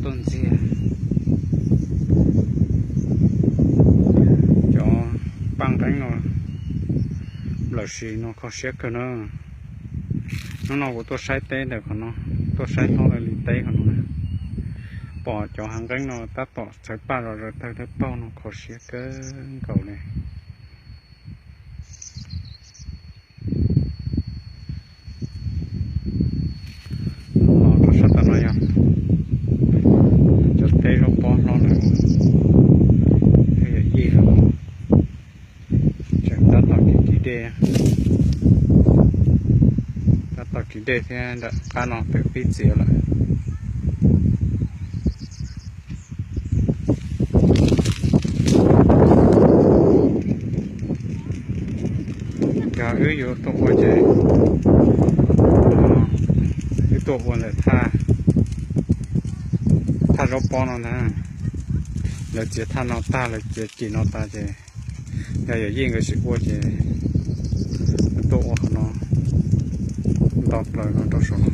Tuaj ntxiag cov paj nqeeb no lawm sis no kho siab kawg na. Hnub no kuv tuaj saib teb ntawm qhov no, tuaj saib hlob li teb qhov no, pom cov hav nqeeb no tab tom txhawv paj zom zaws tawg tawg paug no kho siab kawg nkaus li. Los rau sab tom no yog cov teb zaub pob hlob lawm, yog yij lawm, tseem tab tom kiv kiv dej, tab tom kiv dej thiab nram qab no pem pib txiav lawm. Yog wb yuav tuaj ua ces wb tuaj ua ntawm thaj, thaj zaub pob no ntag. Lawv txiav thaj no tag, lawv txiav cim no tas ces yog yawm yij nkawd tsis ua ces wb tuaj ua qhov no nto plaws no rau saum no.